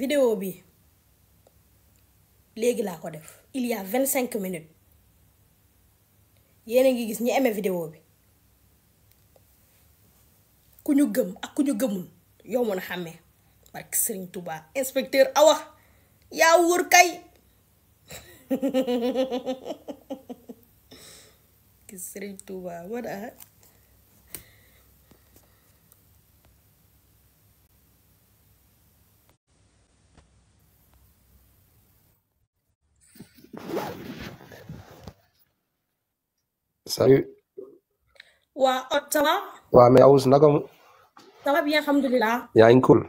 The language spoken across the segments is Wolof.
vidéo bi léegi laa ko def il y a 25 minutes yéen a ngi gis ñi aimé vidéo bi ku ñu gëm ak ku ñu gëmul yow mën a xàmmee barke Serigne Touba inspecteur Awa yaa wóor kay ki Serigne Touba wala Salut. waa ot ça va waa mais Awus naka mu. ça va bien alhamdulilah yaa ngi cool.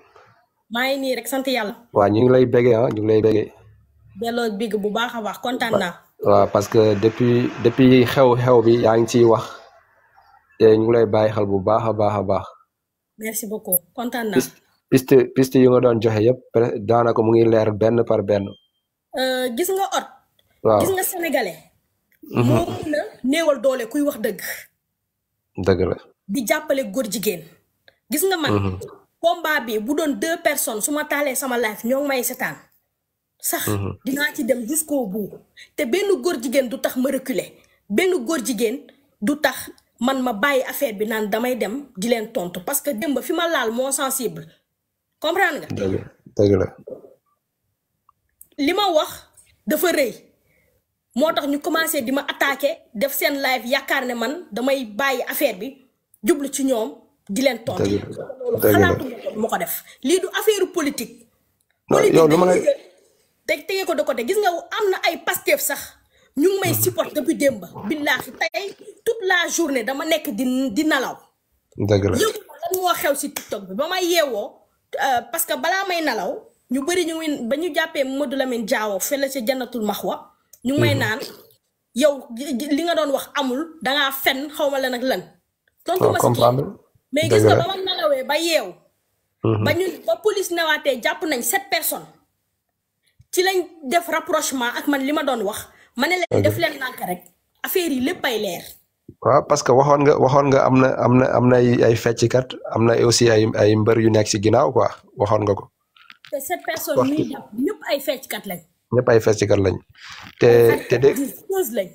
maa ngi nii rek sant yàlla waa ñu ngi lay béggee ah ñu ngi lay béggee. delloo big bu baax a baax kontaan naa waaw parce que depuis xew-xew bi yaa ngi ciy wax te ñu ngi lay bàyyi xel bu baax a baax a baax. merci beaucoup kontaan naa piste yu nga doon joxe yëpp daanaka mu ngi leer benn par benn. gis nga ot waaw gis nga sénégalais moo mën a néewal doole kuy wax dëgg dëgg la. di jàppale góor jigéen gis nga man combat bi bu doon 2 personnes su ma taalee sama life ñoo ngi may setaan sax dinaa ci dem jusqu'au bout te benn góor jigéen du tax ma reculer benn góor jigéen du tax man ma bàyyi affaire bi naan damay dem di leen tontu parce que démb fi ma laal moo sensible comprendre nga. dëgg la. li ma wax dafa rëy moo tax ñu commencé di ma attaqué def seen live yaakaar ne man damay bàyyi affaire bi jublu ci ñoom di leen tontu. loolu xalaatu ma ko def lii du affaire politique. yow lu ma lay tege ko de côté gis nga am na ay Pastef sax ñu ngi may support depuis démb billaahi tey toute la journée dama nekk di nalaw. dëgg la yëpp lan moo xew si TikTok bi ba may yeewoo parce que balaa may nalaw ñu bëri ñu ngi ba ñu jàppee Modou Lamine Diawo fële ca Jannatul Maxwa ñu ngi may naan yow li nga doon wax amul dangaa fen xaw ma lan ak lan. tontu ma si kii mais gis nga ba ma nalawee ba yeew. ba police newaatee jàpp nañ 7 personnes. ci lañ def rapprochement ak man li ma doon wax ma ne leen def leen nànk rek affaire yi lépp ay leer. waaw parce que waxoon nga am na ay fecckat am na aussi ay mbër yu nekk si ginnaaw quoi waxoon nga ko. te 7 personnes ñuy jàpp ñëpp ay fecckat lañ. ñëpp ay fecckat lañ. te dégg lañ.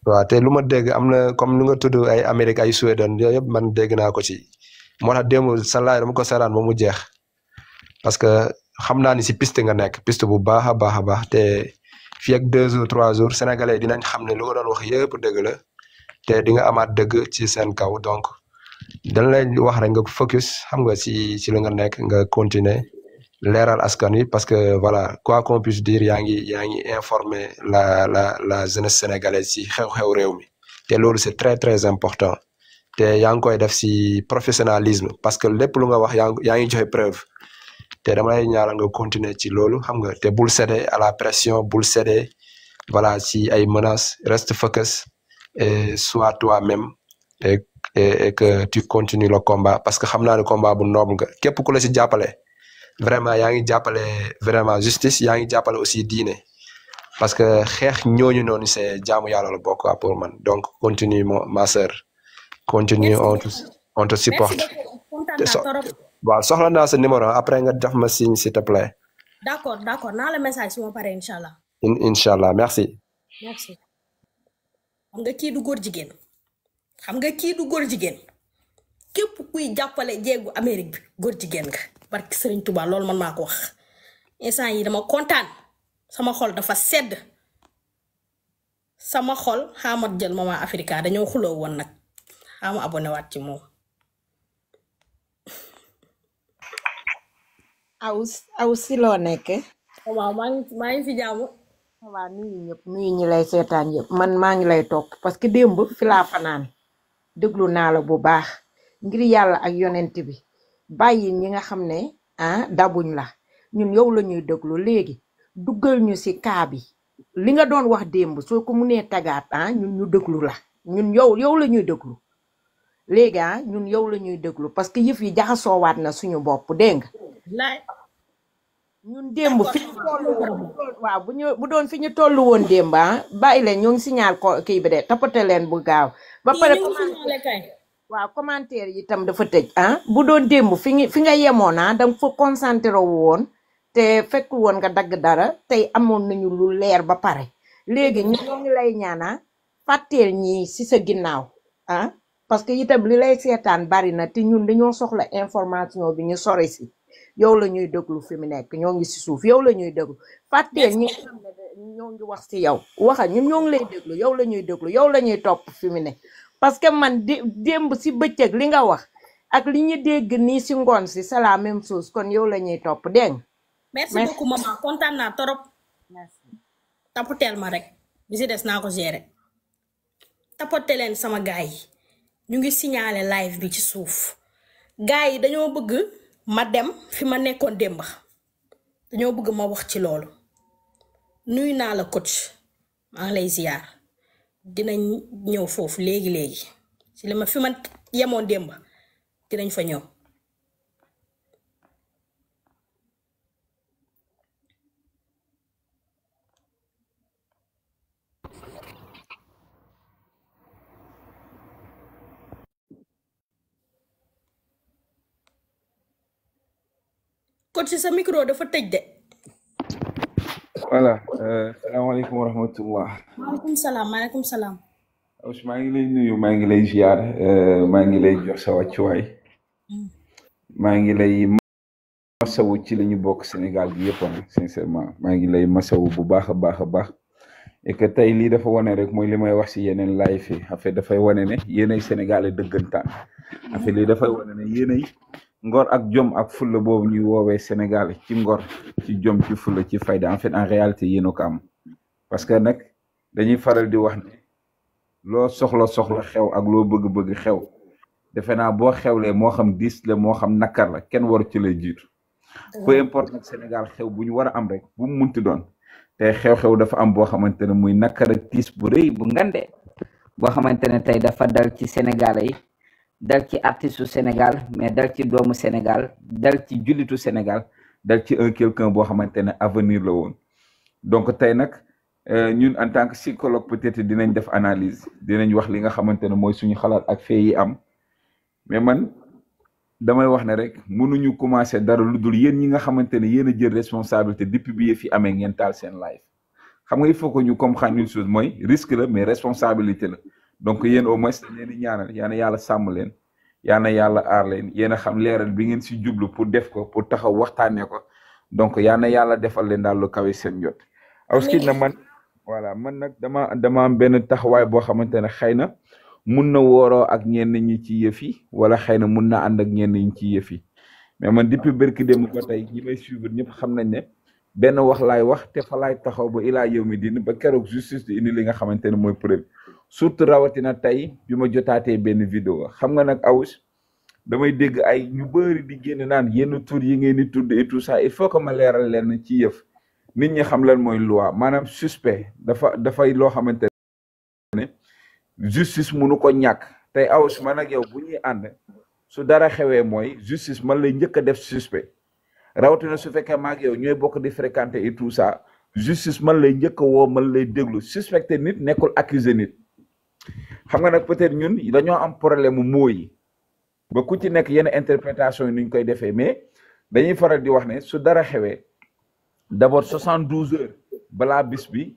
waaw te lu ma dégg am na comme lu nga tudd ay Amérique ay Suède yooyu yëpp man dégg naa ko ci moo tax démb sa laay dama ko saraan ba mu jeex parce que xam naa ni si piste nga nekk piste bu baax a baax te fii ak 2 jours 3 jours sénégalais dinañ xam ne lu nga doon wax yëpp dëgg la te di nga amaat dëgg ci seen kaw donc dañ lay wax rek nga focus xam nga si la nga nekk nga continuer leeral askan wi parce que voilà quoi qu'on puisse dire yaa ngi informer la jeunesse sénégalaise si xew-xew réew mi te loolu c'est très très important te yaa ngi koy def si professionnalisme parce que lépp lu nga wax yaa ngi joxe preuve te dama lay ñaanal nga continuer ci loolu xam nga te bul céder à la pression bul céder voilà si ay menaces reste focus et sois toi-même et que tu continues le combat parce que xam naa ne combat bu noble nga képp ku la si jàppale vraiment yaa ngi jàppale vraiment justice yaa ngi jàppale aussi diine parce que xeex ñooñu noonu c'est jaamu yàlla la bokk pour man donc continue ma sœur continue on te supporte waaw soxla naa sa numéro après nga def ma signe s'il te plaît. d'accord naa la message su ma paree incha allah. incha allah merci. xam nga kii du góor jigéen képp kuy jàppale jéegu Amérique bi góor jigéen nga barki Serigne Touba loolu man maa ko wax instant yi dama kontaan sama xol dafa sedd sama xol xaamat jël Maman Africa dañoo xuloo woon nag xaama abonné waat ci moom. aw si loo nekk. waaw maa ngi fi jàmm. waaw nuyu ñi lay seetaan yëpp man maa ngi lay topp parce que démb fi laa fanaan déglu naa la bu baax ngir yàlla ak yonent bi bàyyi ñi nga xam ne dabuñ la ñun yow la ñuy déglu léegi duggal ñu si kaa bi li nga doon wax démb soo ko mënee tagaat ñun ñu déglu la ñun yow la ñuy déglu léegi ñun yow la ñuy déglu parce que yëf yi jaxasoowaat na suñu bopp dégg nga ñun démb fi ñu toll waaw bu doon fi ñu toll woon démb bàyyi leen ñoo ngi signal ko kii bi de tapote leen bu gaaw ba pare waaw commentaire yi itam dafa tëj bu doon démb fi nga yemoon danga fa concentré wu woon te fekkul woon nga dagg dara tey amoon nañu lu leer ba pare léegi ñoo ngi lay ñaana fàtteel ñi ci sa ginnaaw ah parce que itam li lay seetaan bari na te ñun dañoo soxla information bi ñu sori si yow la ñuy déglu fi mu nekk ñoo ngi ci suuf yow la ñuy déglu fàtteel ñi nga xam ne ñoo ngi wax ci yow waxa ñun ñoo ngi lay déglu yow la ñuy déglu yow la ñuy topp fi mu ne parce que man démb ci bëccëg li nga wax ak li ñu dégg nii ci ngoon si c'est la même chose kon yow la ñuy topp dégg nga. merci beaucoup maman kontaan naa torop. merci. tapoteel ma rek bi si des naa ko gérer tapote leen sama gaay yi ñu ngi signaler live bi ci suuf gaay yi dañoo bëgg ma dem fi ma nekkoon démb dañoo bëgg ma wax ci loolu nuy naa la coach maa ngi lay ziar dinañ ñëw foofu léegi ci li ma fi ma yemoon démb dinañ fa ñëw. coach sa micro dafa tëj de. voilà salaamaaleykum wa rahmatullah. maaleykum salaam. maa ngi lay nuyu maa ngi lay ziar maa ngi lay jox sa wàccuwaay maa ngi lay masawu ci li ñu bokk Sénégal bi yëpp sincèrement maa ngi lay masawu bu baax a baax et que tey lii dafa wane rek mooy li may wax si yeneen live yi en fait dafay wane ne yéenay Sénégalais dëggantaan en fait lii dafay wane ne yéenay ngor ak jom ak fulla boobu ñuy woowee Sénégal ci ngor ci jom ci fulla ci fayda en fait en réalité yéen a ko am parce que nag dañuy faral di wax ne loo soxla xew ak loo bëgg xew defe naa boo xewlee moo xam diis la moo xam nakar la kenn waru ci lay jiitu peu importe nag Sénégal xew bu ñu war a am rek bu mu munti doon te xew-xew dafa am boo xamante ne muy nakar ak tiis bu rëy bu ngande boo xamante ne tey dafa dal ci Sénégalais yi dal ci artiste u Sénégal mais dal ci doomu Sénégal dal ci jullitu Sénégal dal ci un quelqu'un boo xamante ne avenir la woon donc tey nag ñun en tant que psychologue peut-être dinañ def analyse dinañ wax li nga xamante ne mooy suñu xalaat ak fee yi am mais man damay wax ne rek mënuñu commencer dara lu dul yéen ñi nga xamante ne yéen a jël responsabilité depuis bi fi amee ngeen taal seen live xam nga il faut que ñu comprendre une chose mooy risque la mais responsabilité la donc yéen au moins dañ leen di ñaanal yaa na yàlla sàmm leen yaa na yàlla aar leen yéen a xam leeral bi ngeen si jublu pour def ko pour taxaw waxtaanee ko donc yaa na yàlla defal leen daal lu kawe seen jot. awski na man voilà man nag dama am benn taxawaay boo xamante ne xëy na mun na wooroo ak ñenn ñi ci yëf yi wala xëy na mun na ànd ak ñenn ñi ci yëf yi mais man depuis barki démb ba tey ñi may suivre ñëpp xam nañ ne benn wax laay wax te fa laay taxaw ba ilaa yow mi din ba keroog justice di indi li nga xamante ne mooy preuve surtout rawatina tey bi ma jotaatee benn vidéo xam nga nag awus damay dégg ay ñu bëri di génn naan yenn tur yi ngeen di tudd et tout ça il faut que ma leeral leen ci yëf nit ñi xam lan mooy loi maanaam suspect dafay loo xamante ne justice mënu ko ñàkk tey awus man ak yow bu ñuy ànd su dara xewee mooy justice man lay njëkk a def suspect rawatina su fekkee maag yow ñooy bokk di fréquenter et tout ça justice man lay njëkk a woo man lay déglu suspecté nit nekkul accusé nit xam nga nag peut-être ñun dañoo am problème mu moo yi ba ku ci nekk yenn interprétation yi ni ñu koy defee mais dañuy faral di wax ne su dara xewee d'abord 72 heures balaa bis bi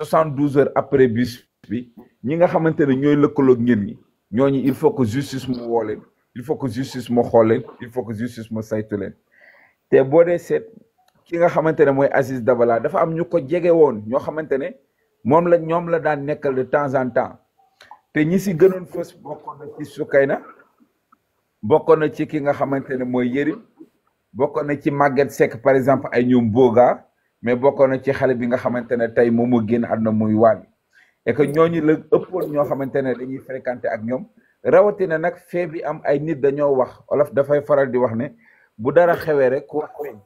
72 heures après bis bi ñi nga xamante ne ñooy lëkkaloog ñen ñi ñooñu il faut que justice mu woo leen il faut que justice mu xool leen il faut que justice mu saytu leen te boo dee seet ki nga xamante ne mooy Aziz Dabala dafa am ñu ko jege woon ñoo xamante ne ñoom la daan nekkal de temps en temps te ñi si gënoon fës bokkoon na ci Soukeyna bokkoon na ci ki nga xamante ne mooy Yérim bokkoon na ci Maguette Seck par exemple ay ñoom Boga mais bokkoon na ci xale bi nga xamante ne tey moom moo génn àdduna muy Wally et que ñooñu la ëppoon ñoo xamante ne dañuy fréquenter ak ñoom rawatina nag fee bi am ay nit dañoo wax olof dafay faral di wax ne bu dara xewee rek ku wax feeñ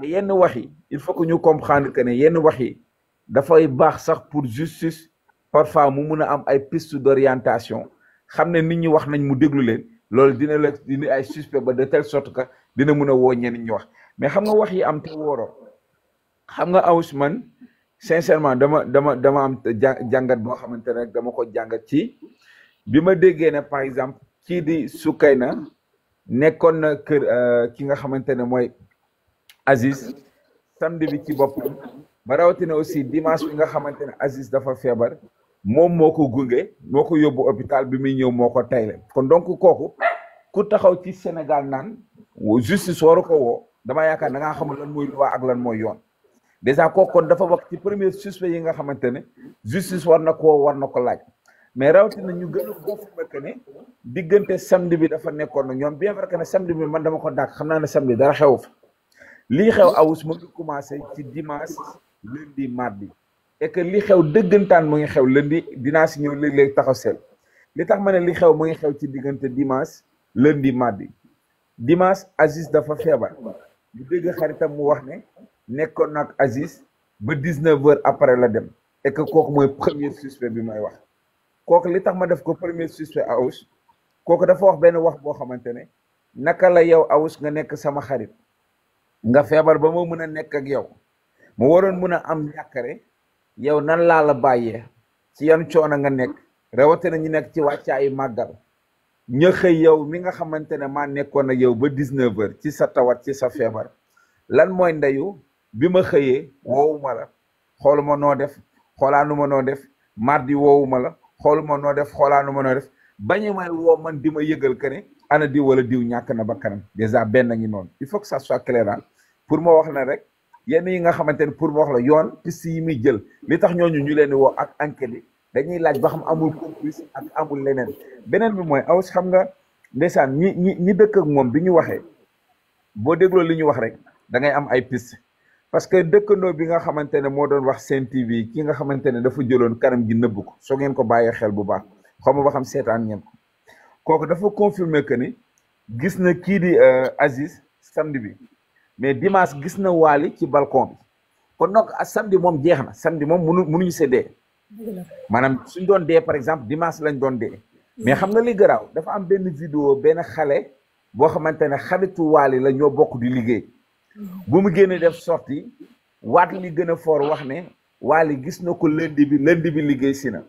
te yenn wax yi il faut que ñu comprendre que ne yenn wax yi dafay baax sax pour justice parfois mu mun a am ay piste d'orientation xam ne nit ñi wax nañ mu déglu leen loolu dina ay suspect ba de telle sorte que dina mun a woo ñenn ñi wax mais xam nga wax yi am te wóoroo xam nga awus man sincèrement dama am jàngat boo xamante ne rek dama ko jàngat ci bi ma déggee ne par exemple kii di Soukeyna nekkoon na kër ki nga xamante ne mooy Aziz samedi bi ci boppam ba rawatina aussi dimanche bi nga xamante ne Aziz dafa feebar moom moo ko gunge moo ko yóbbu hôpital bi muy ñëw moo ko tayle kon donc kooku ku taxaw ci Sénégal naan justice waru ko woo dama yaakaar da ngaa xamul lan mooy loi ak lan mooy yoon déjà kooku kon dafa bokk ci premier suspect yi nga xamante ne justice war na ko laaj mais rawatina ñu gën a confirmer que ne diggante samedi bi dafa nekkoon na ñoom bien vrai que ne samedi bi man dama ko dàq xam naa ne samedi dara xew fa lii xew awus mu ngi commencé ci dimanche lundi mardi et que li xew dëggantaan mu ngi xew lundi dinaa si ñëw léeg-léeg taxaw seel li tax ma ne li xew mu ngi xew ci diggante dimanche lundi mardi dimanche Aziz dafa feebar ñu dégg xaritam mu wax ne nekkoon nag Aziz ba 19h après la dem et que kooku mooy premier suspect bi may wax kooku li tax ma def ko premier suspect awus kooku dafa wax benn wax boo xamante ne naka la yow awus nga nekk sama xarit nga feebar ba ma mën a nekk ak yow mu waroon mën a am ñàkkare yow nan laa la bàyyee ci yan coono nga nekk rawatina ñu nekk ci wàccaayu màggal ña xëy yow mi nga xamante ne maa nekkoon ak yow ba 19h ci sa tawat ci sa feebar lan mooy ndeyu bi ma xëyee woowuma la xooluma noo def xoolaanuma noo def mardi woowuma la xooluma noo def xoolaanuma noo def bañu may woo man di ma yëgal que ne ana diw wala diw ñàkk na ba kanam déjà benn ngi noonu il faut que ça soit clair pour ma wax la rek yenn yi nga xamante ne pour ma wax la yoon piste yi muy jël li tax ñooñu ñu leen di woo ak enquête yi dañuy laaj ba xam amul complice ak amul leneen beneen bi mooy awus xam nga ndeysaan ñi dëkk ak moom bi ñu waxee boo dégloo li ñu wax rek da ngay am ay piste parce que dëkkandoo bi nga xamante ne moo doon wax Sen TV ki nga xamante ne dafa jëloon kanam gi nëbb ko soo ngeen ko bàyyee xel bu baax xaw ma ba xam seetaan ngeen ko kooku dafa confirmer que ni gis na kii di Aziz samedi bi mais dimanche gis na Wally ci balcon bi kon donc samedi moom jeex na samedi moom mënuñu séddee maanaam suñ doon dee par exemple dimanche lañ doon dee mais xam nga li garaaw dafa am benn vidéo benn xale boo xamante ne xaritu Wally la ñoo bokk di liggéey bu mu génne def sorti waat li gën a fort wax ne Wally gis na ko lundi bi liggéey si na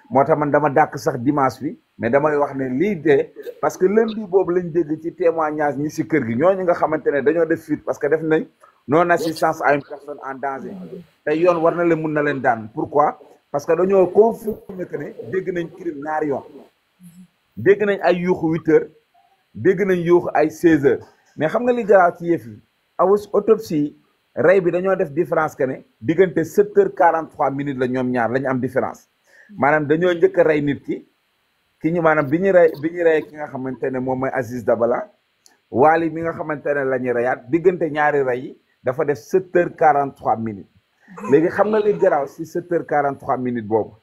moo tax man dama dàkk sax dimanche bi mais damay wax ne lii dee parce que lundi boobu lañ dégg ci témoignage ñi si kër gi ñooñu nga xamante ne dañoo def fuite parce que def nañ non assistance à une personne en danger te yoon war na leen mun na leen daan pourquoi parce que dañoo confirmer que ne dégg nañ crime ñaari yoon dégg nañ ay yuuxu 8h dégg nañ yuuxu ay 16h mais xam nga li garaaw ci yëf yi awus autopsie rey bi dañoo def différence que ne diggante 7h43 la ñoom ñaar la ñu am différence maanaam dañoo njëkk a rey nit ki ñu maanaam bi ñu rey ki nga xamante ne moom mooy Aziz Dabala Wally mi nga xamante ne la ñu reyaat diggante ñaari rey yi dafa def 7h43 léegi xam nga li garaaw si 7h43 boobu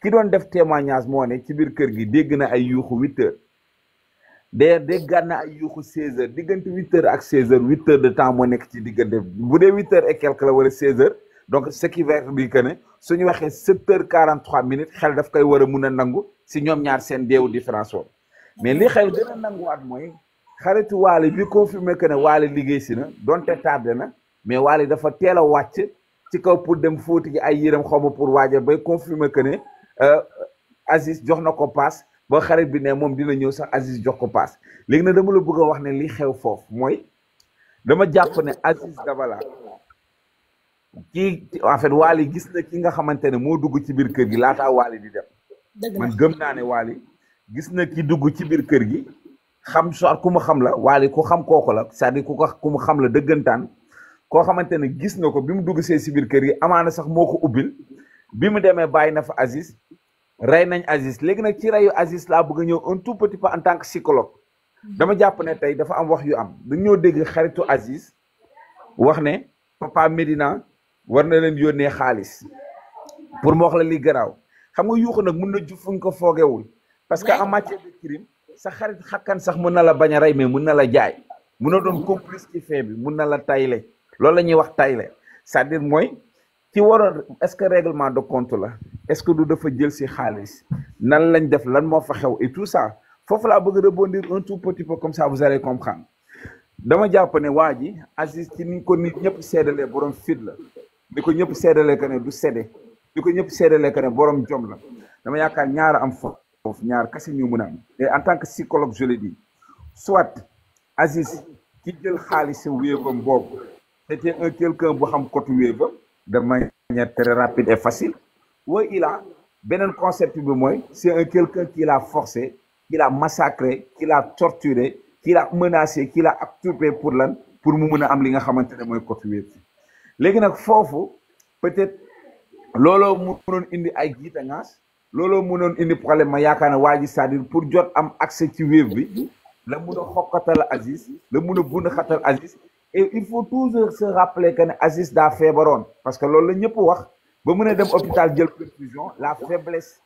ki doon def témoignage moo ne ci biir kër gi dégg na ay yuuxu 8h déggaat na ay yuuxu 16h diggante 8h ak 16h 8h de temps moo nekk ci diggante bu dee 8h et quelque la wala 16h donc ce qui veut dire que ne suñu waxee 7h43 xel daf koy war a mun a nangu si ñoom ñaar seen deewu différence woon mais li xel gën a nanguwaat mooy xaritu Wally bi confirmé que ne Wally liggéey si na donte tardé na mais Wally dafa teel a wàcc ci kaw pour dem fóoti ji ay yërëm xaw ma pour waaja bay confirmé que ne Aziz jox na ko paas ba xarit bi ne moom dina ñëw sax Aziz jox ko paas léegi nag dama la bëgg a wax ne li xew foofu mooy dama jàpp ne Aziz Dabala kii en fait Wally gis na ki nga xamante ne moo dugg ci biir kër gi laataa Wally di dem man gëm naa ne Wally gis na ki dugg ci biir kër gi xam soit ku mu xam la Wally ku xam kooku la c'est-à-dire ku mu xam la dëggantaan koo xamante ne gis na ko bi mu dugg see si biir kër gi amaana sax moo ko ubbil bi mu demee bàyyi na fa Aziz rey nañ Aziz léegi nag ci reyu Aziz laa bëgg a ñëw un tout petit peu en tant que psychologue dama jàpp ne tey dafa am wax yu am dañoo dégg xaritu Aziz wax ne papa Medina war na leen yónnee xaalis pour mu wax la li garaaw xam nga yuuxu nag mun na ju fuñ ko foogewul parce que en matière de crime sa xarit xakkan sax mun na la bañ a rey mais mun na la jaay mun na doon complice ci fait bi mun na la tayle loolu la ñuy wax tayle c'est-à-dire mooy ci waroon est-ce que règlement de compte la est-ce que du dafa jël si xaalis nan lañ def lan moo fa xew et tout ça foofu laa bëgg rebondir un tout petit peu comme ça vous allez comprendre dama jàpp ne waa ji Aziz ci ni ko nit ñëpp seedalee borom fit la ni ko ñëpp seedalee que ne du sédde ni ko ñëpp seedalee que ne borom jom la dama yaakaar ñaar am foofu ñaar kese ñu mën a am et en tant que psychologue je le dis soit Aziz ci jël xaalis wéegam boobu c'était un quelqu'un bu xam côté Wave de manière très rapide et facile. Oui, il a beneen concept bi mooy c'est un quelqu'un qui l'a forcé, qui l'a massacré, qui l'a torturé, qui l'a menacé, qui l'a acculpé pour lan pour mu mën a am li nga xamante ne mooy côté Wave. léegi nag foofu peut-être looloo mënoon indi ay jiitangaas looloo mënoon indi problème ma yaakaar ne waa ji c'est-à-dire pour jot am accès ci Wave bi la mun a xokkatal Aziz la mun a bund xatal Aziz et il faut toujours se rappeler que ne Aziz daa feebaroon parce que loolu la ñëpp wax ba mën a dem hôpital jël perfusion la faiblesse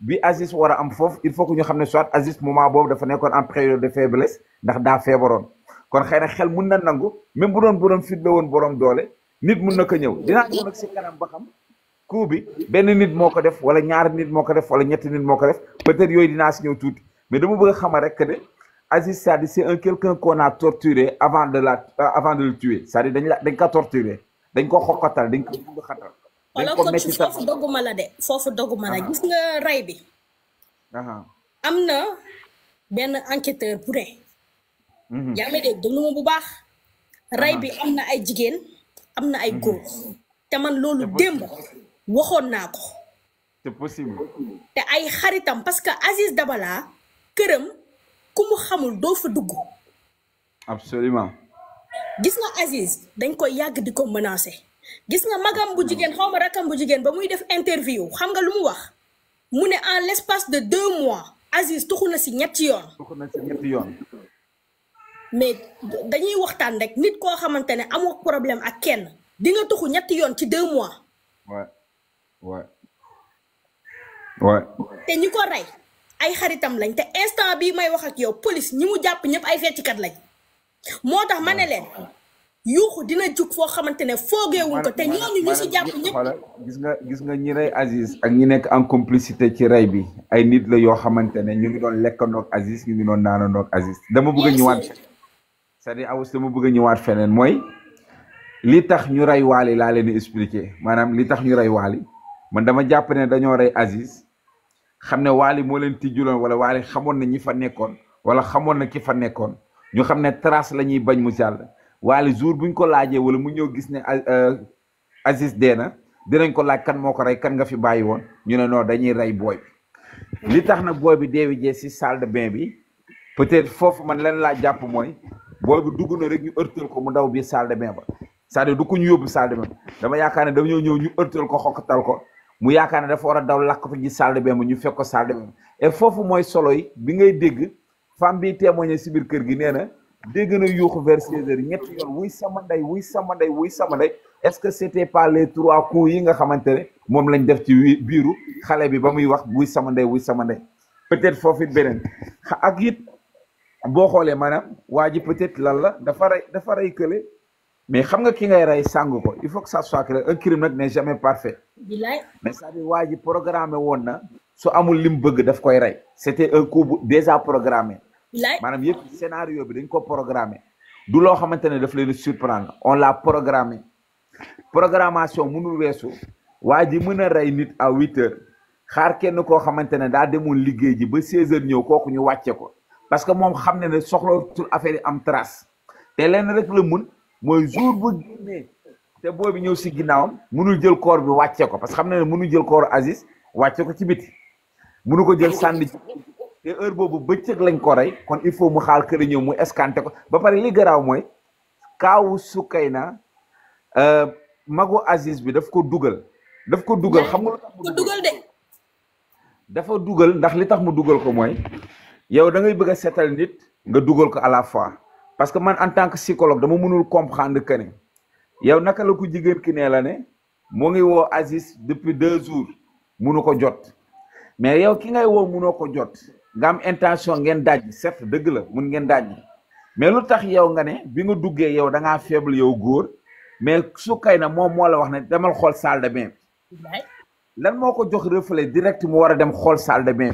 bi Aziz war a am foofu il faut que ñu xam ne soit Aziz moment boobu dafa nekkoon en période de faiblesse ndax daa feebaroon kon xëy na xel mun na nangu même bu doon fit la woon borom doole nit mun na ko ñëw dinaa ñëw nag si kanam ba xam coup bi benn nit moo ko def wala ñaari nit moo ko def wala ñetti nit moo ko def peut-être yooyu dinaa si ñëw tuuti mais dama bëgg a xamal rek que ne Aziz c'est-à-dire c'est un quelqu'un qu'on a torturé avant de le tuer c'est-à-dire dañ ko torturé dañ ko xokkatal dañ ko bugg xatal wala ko ci foofu dogguma la de foofu dogguma la gis nga rey bi am na benn enquêteur bu ne yaa ngi dégg déglu ma bu baax rey bi am na ay jigéen am na ay góor te man loolu démb waxoon naa ko c'est possible te ay xaritam parce que Aziz Dabala këram ku mu xamul doo fa dugg absolument gis nga Aziz dañ koy yàgg di ko menacer gis nga magam bu jigéen xaw ma rakam bu jigéen ba muy def interview xam nga lu mu wax mu ne en l'espace de 2 mois Aziz tuxu na si ñetti yoon mais dañuy waxtaan rek nit koo xamante ne amoo problème ak kenn di nga tuxu ñetti yoon ci 2 mois ouais te ñi ko rey ay xaritam lañ te instant bii may wax ak yow police ñi mu jàpp ñëpp ay feccikat lañ moo tax ma ne leen yuuxu dina jug foo xamante ne foogeewuñ ko te ñooñu ñu si jàpp ñëpp gis nga ñi rey Aziz ak ñi nekk en complicité ci rey bi ay nit la yoo xamante ne ñu ngi doon lekkandoog Aziz ñu ngi doon naanandoog Aziz dama bëgg a ñëwaat c'est-à-dire Awus dama bëgg a ñëwaat feneen mooy li tax ñu rey Wally laa leen di expliquer maanaam li tax ñu rey Wally man dama jàpp ne dañoo rey Aziz xam ne Wally moo leen tijjuloon wala Wally xamoon na ñi fa nekkoon wala xamoon na ki fa nekkoon ñu xam ne trace la ñuy bañ mu jàll Wally jour buñ ko laajee wala mu ñëw gis ne Aziz dee na dinañ ko laaj kan moo ko rey kan nga fi bàyyi woon ñu ne non dañuy rey booy bi li tax na booy bi deewi jee si salle de bain bi peut-être foofu man leen laa jàpp mooy booy bi dugg na rek ñu ërtal ko mu daw biir salle de bain ba c'est-à-dire du ko ñu yóbbu salle de bain dama yaakaar ne dañoo ñëw ñu ërtal ko xokkatal ko mu yaakaar ne dafa war a daw lakkatu ji salle de bain ba ñu fekk ko salle de bain et foofu mooy solo yi bi ngay dégg femme bi témoigné si biir kër gi nee na dégg na yuuxu vers 16 heures ñetti yoon wuy sama ndey wuy sama ndey wuy sama ndey est-ce que c'était pas les 3 coups yi nga xamante ne moom lañ def ci biiru xale bi ba muy wax wuy sama ndey wuy sama ndey peut-être foofu it beneen ak it boo xoolee maanaam waa ji peut-être lan la dafa rey kële mais xam nga ki ngay rey sàng ko il faut que ça soit clair un crime nag n'est jamais parfait mais c'est-à-dire waa ji programmé woon na su amul lim bëgg daf koy rey c'était un coup déjà programmé maanaam yëpp scénario bi dañ ko programmé du loo xamante ne daf leen surprendre on l'a programmé programmation mënul weesu waa ji mën a rey nit à 8 heures xaar kenn koo xamante ne daa demoon liggéey ji ba 16 heures ñëw kooku ñu wàcce ko parce que moom xam ne soxlootul affaire yi am trace te leen rek la mun mooy jour bu génnee te boobu ñëw si ginnaawam mënul jël corps bi wàcce ko parce que xam ne mënul jël corps Aziz wàcce ko ci biti mënu ko jël sànni te heure boobu bëccëg lañ ko rey kon il faut mu xaal kër ñëw mu escanté ko ba pare li garaaw mooy kaawu Soukeyna magu Aziz bi daf ko dugal xam nga lu tax mu dugal de dafa dugal ndax li tax mu dugal ko mooy yow da ngay bëgg a seetal nit nga dugal ko à la fois parce que man en tant que psychologue dama mënul comprendre que ne yow naka la ko jigéen ki nee la ne moo ngi woo Aziz depuis 2 jours munu ko jot mais yow ki ngay woo munoo ko jot nga am intention ngeen dajji certes dëgg la mun ngeen dajji mais lu tax yow nga ne bi nga duggee yow da ngaa faible yow góor mais Soukeyna moom moo la wax ne demal xool salle de bain lan moo ko jox reflet direct mu war a dem xool salle de bain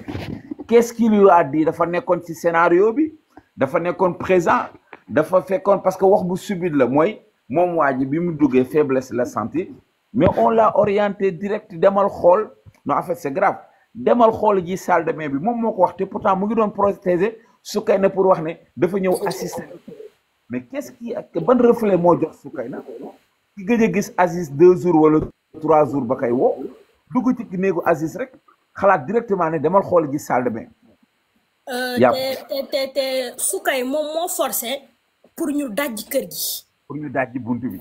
qu'est-ce qu'il lui a dit dafa nekkoon ci scénario bi dafa nekkoon présent dafa fekkoon parce que wax bu subite la mooy moom waa ji bi mu duggee faiblesse la senti mais on l'a orienté direct demal xool non en fait c'est grave demal xool ji salle de bain bi moom moo ko wax te pourtant mu ngi doon protéger Soukeyna pour wax ne dafa ñëw mais qu'est-ce qui ban reflet moo jox Soukeyna ki gëj a gis Aziz 2 jours wala 3 jours ba kay woo dugg ci néegu Aziz rek xalaat directement ne demal xool ji salle de bain. te Soukey moom moo forcé pour ñu dajji kër gi. pour ñu dajji buntu bi.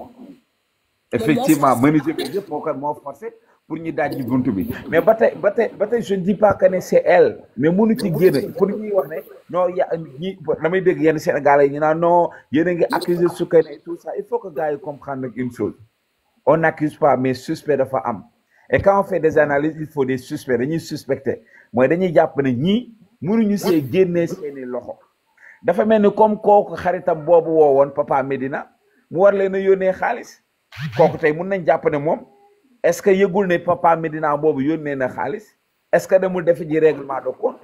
effectivement menuisier bi yëpp moo forcé pour ñu dajji buntu bi mais ba tey je ne dis pas que ne c'est elle mais mënu ci génn pour ñuy wax ne non ñi damay dégg yenn Sénégalais yi ñu naan non yéen a ngi accuser Soukeyna et tout ça il faut que gars yi comprendre une chose on n'accuse pas mais suspect dafa am et quand on fait des analyses il faut des suspects dañuy suspecter mooy dañuy jàpp ne ñii mënuñu see génnee seeni loxo dafa mel ni comme kooku xaritam boobu woowoon Papa Medina mu war leen a yónnee xaalis kooku tey mun nañ jàpp ne moom est-ce que yëgul ne Papa Medina boobu yónnee na xaalis est-ce que demul defi ji règlement de compte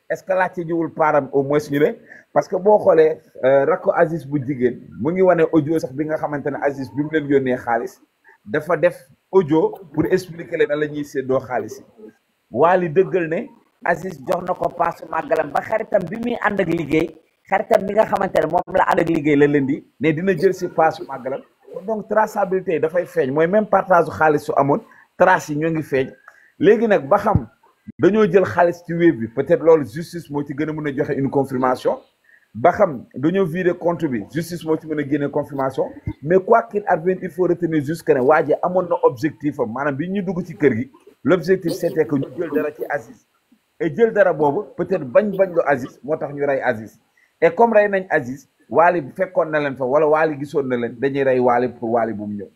est-ce que laajte jiwul param au moins ñu ne parce que boo xoolee rakko Aziz bu jigéen mu ngi wane audio sax bi nga xamante ne Aziz bi mu leen yónnee xaalis dafa def audio pour expliquer leen na la ñuy séddoo xaalis yi Wally dëggal ne Aziz jox na ko paasu màggalam ba xaritam bi muy ànd ak liggéey xaritam bi nga xamante ne moom la ànd ak liggéey la leen di ne dina jël si paasu màggalam donc traçabilité yi dafay feeñ mooy même partage su xaalis su amoon trace yi ñoo ngi feeñ léegi nag ba xam dañoo jël xaalis ci web bi peut-être loolu justice moo ci gën a mën a joxe une confirmation ba xam dañoo vider compte bi justice moo ci mën a génne confirmation mais quoi qu'il advienne il faut retenir juste que ne waa ji amoon na objectif am maanaam bi ñu dugg ci kër gi l'objectif c'était que ñu jël dara ci Aziz et jël dara boobu peut-être bañ lu Aziz moo tax ñu rey Aziz et comme rey nañ Aziz Wally bu fekkoon na leen fa wala Wally gisoon na leen dañuy rey Wally pour Wally bu mu ñëw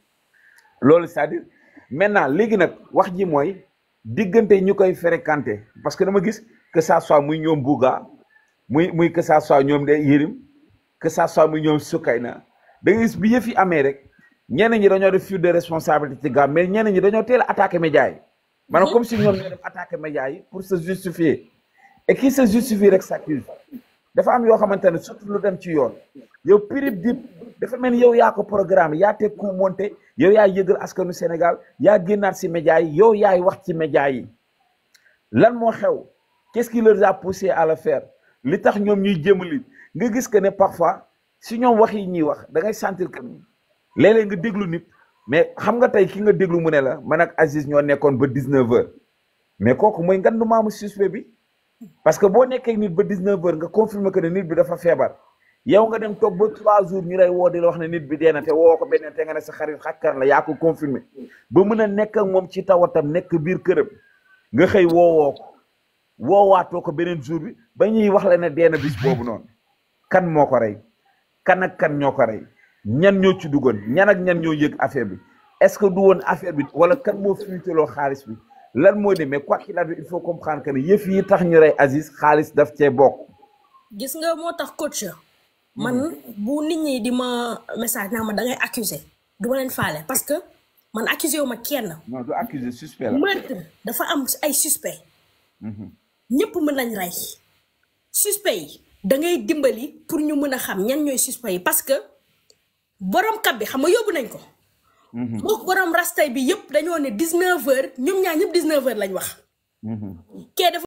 loolu c'est-à-dire maintenant léegi nag wax ji mooy diggante ñu koy fréquenter parce que dama gis que ça soit muy ñoom Bouga muy que ça soit ñoom de Yérim que ça soit muy ñoom Soukeyna da nga gis bi yëf yi amee rek ñenn ñi dañoo def fuite de responsabilité ci gars mais ñenn ñi dañoo teel a attaqué médias yi maanaam comme si ñoom ñoo def attaqué médias yi pour se justifier et qui se justifie rek s'accuse dafa am yoo xamante ne surtout lu dem ci yoon yow pirip dip dafa mel ni yow yaa ko programme yaa teg ku monté yow yaay yëgal askanu Sénégal yaa génnaat si médias yi yow yaay wax ci médias yi lan moo xew qu'est-ce qui leur a poussé à le faire li tax ñoom ñuy jëmali nga gis que ne parfois si ñoom wax yi ñuy wax da ngay sentir que léeg-léeg nga déglu nit mais xam nga tey ki nga déglu mu ne la man ak Aziz ñoo nekkoon ba 19h mais kooku mooy ngandu maamu suspect bi parce que boo nekkee nit ba 19h nga confirmer que ne nit bi dafa feebar yow nga dem toog ba 3 jours ñu lay woo di la wax ne nit bi dee na te woo ko beneen te nga ne sa xarit xàkkar la yaa ko confirmer ba mën a nekk ak moom ci tawatam nekk biir këram nga xëy woowoo ko woowaatoo ko beneen jour bi ba ñuy wax la ne dee na bis boobu noonu kan moo ko rey kan ak kan ñoo ko rey ñan ñoo ci duggoon ñan ak ñan ñoo yëg affaire bi est-ce que du woon affaire bi wala kan moo fuiteloo xaalis bi lan moo ne mais quoi qu'il arrive il faut comprendre que ne yëf yi tax ñu rey Aziz xaalis daf cee bokk. gis nga moo tax coach man bu nit ñi di ma message naa ma da ngay accuser du ma leen faale parce que man accuser wu ma kenn. non du accuser suspect la. meurtre dafa am ay suspect ñëpp mën nañ rey suspect yi da ngay dimbali pour ñu mën a xam ñan ñooy suspect yi parce que borom kab bi xam nga yóbbu nañ ko. moom borom rastay bi yëpp dañoo ne 19h ñoom ñaar ñëpp 19h lañ wax. kee dafa